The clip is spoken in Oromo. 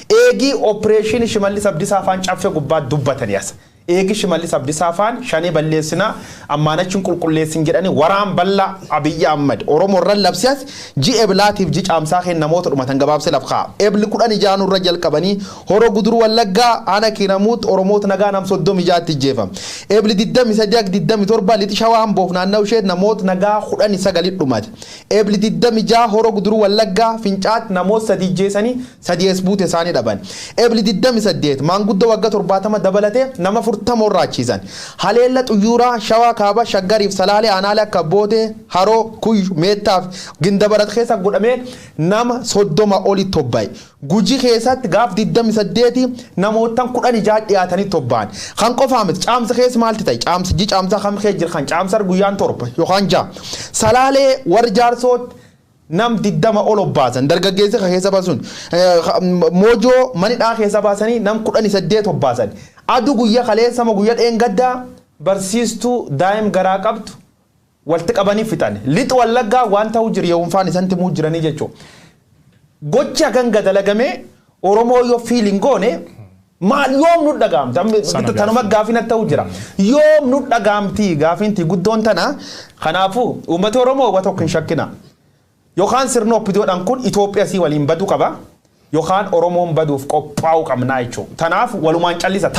Eegii operation Shimallis Abdiisaa afaan Caffee gubbaa dubbatanii as. Eegi Shimallis Abdiisaa afaan shanee balleessinaa ammaanachuun qulqulleessin jedhanii waraan bal'aa Abiyyi Ahmad Oromoo irra labsias ji Eblaatiif ji Caamsaa keen namoota dhumatan gabaabsee laf kaa'a. Ebli 16 irra jalqabanii Horoo Guduruu Wallaggaa Aana Kiiramuutti Oromoota nagaa nam 36tti ijjeefame. Ebli 23 27 Lixi Shawaa Amboof naanna'u ishee namoota nagaa 19 dhumate. Ebli 26 Horoo Guduruu Wallaggaa Fincaatti namoota 3 ijjeesanii 3 es buute isaanii dhaban. Ebli 28 maanguddoo waggaa 70 dabalatee nama 40 horraachiisan. Haleella xuyyuuraa Shawaa Kaaba Shaggariif Salaalee aanaalee akka Bootee, Haroo, Kuyyu, Meettaaf Gindabarat keessa godhamee nama 30 oli tobba'e. Guji keessatti gaaf 28 namootan 16 dhiyaatanii tobba'an. Kan qofaa miti, Caamsa keessa maalti ta'e? Caamsa ji Caamsaa kam kee jira kan Caamsar guyyaan 7 yookaan 6. Salaalee warri Jaarsootti nam 20 ol obbaasan. Dargaggeessi ka keessa baasuun Moojoo manidhaa keessa baasanii nam 18 obbaasan. Aduu guyyaa kaleessa guyyaa dheengaddaa barsiistuu daa'im garaa qabdu walitti qabanii fixan. Lixi Wallaggaa waan ta'uu jiru yeewunfaan isan timuu jiranii jechuudha. Gochi hagan gadalagamee Oromoo yoo fiiliin goone maal yoom nu dhagaamti? Tanuma gaafin ta'uu jira. Yoom nu dhagaamti gaafinti guddoon tana. Kanaafuu uummata Oromoo wa tokko hin shakkina. Yookaan sirna OPDOdhaan kun Itoophiyaa sii waliin baduu qaba. Yookaan Oromoon baduuf qophaa'uu qabnaa jechuudha. Tanaaf walumaan callisa.